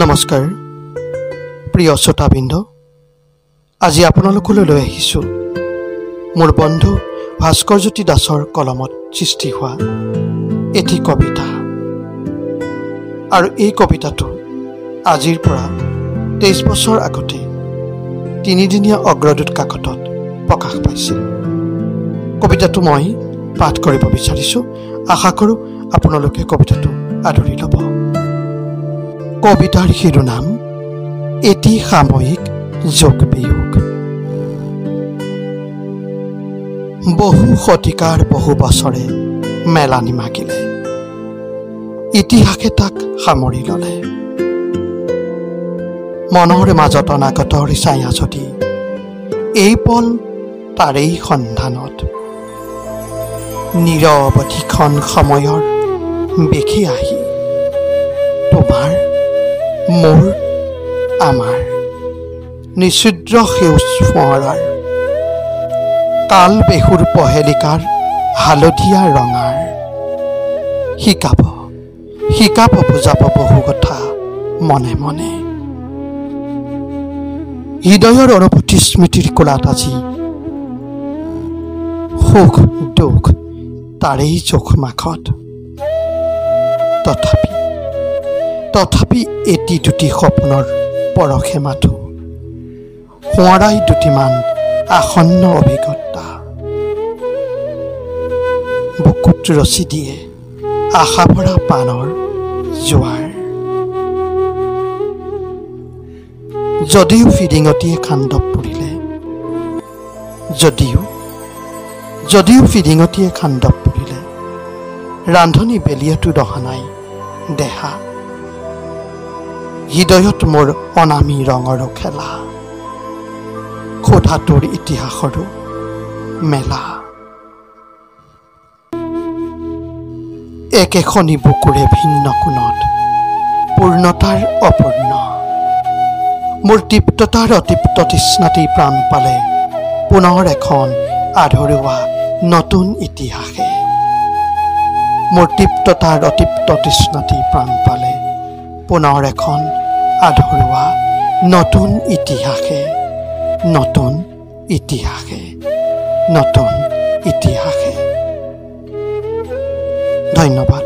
নমস্কাৰ প্ৰিয় শ্ৰোতাবৃন্দ, আজি আপোনালোকলৈ লৈ আহিছোঁ মোৰ বন্ধু ভাস্কৰজ্যোতি দাসৰ কলমত সৃষ্টি হোৱা এটি কবিতা। আৰু এই কবিতাটো আজিৰ পৰা 23 বছৰ আগতে তিনিদিনীয়া অগ্ৰদূত কাকতত প্ৰকাশ পাইছিল। কবিতাটো মই পাঠ কৰিব বিচাৰিছোঁ। আশা কৰোঁ আপোনালোকে কবিতাটো আদৰি ল'ব। কবিতাৰ শিৰোনাম এটি সাময়িক যোগ বিয়োগ। বহু শতিকাৰ বহু বছৰে মেলানি মাগিলে, ইতিহাসে তাক সামৰি ল'লে। মনৰ মাজত অনাগতৰ ছায়া যদি এই পল তাৰেই সন্ধানত, নিৰৱধিক্ষণ সময়ৰ বেশি আহি তোমাৰ মোৰ আমাৰ নিছিদ্ৰ সেউজ ফোঁৱৰাৰ কাল বেহুৰ পহেলিকাৰ হালধীয়া ৰঙাৰ শিকাব শিকাব বুজাব বহু কথা মনে মনে। হৃদয়ৰ অনুভূতি স্মৃতিৰ কোলাত আজি সুখ দুখ তাৰেই চোখ মাখত। তথাপি তথাপি এটি দুটি সপোনৰ পৰশে মাথো সোঁৱৰাই দুটিমান আসন্ন অভিজ্ঞতা। বুকুত ৰচি দিয়ে আশা ভৰা পানৰ জোৱাৰ। যদিও ফিৰিঙতিয়ে খান্দৱ পুৰিলে, যদিও ফিৰিঙতিয়ে খান্দৱ পুৰিলে, ৰান্ধনী বেলিয়াটো দহা নাই দেহা। হৃদয়ত মোৰ অনামী ৰঙৰো খেলা, ক্ষুধাটোৰ ইতিহাসৰো মেলা। একেখনি বুকুৰে ভিন্ন কোণত পূৰ্ণতাৰ অপূৰ্ণ, মোৰ তৃপ্ততাৰ অতৃপ্ত তৃষ্ণাতেই প্ৰাণ পালে পুনৰ এখন আধৰুৱা নতুন ইতিহাসে। মোৰ তৃপ্ততাৰ অতৃপ্ত তৃষ্ণাতেই প্ৰাণ পালে পুনৰ এখন আধৰুৱা নতুন ইতিহাসে, নতুন ইতিহাসে, নতুন ইতিহাসে। ধন্যবাদ।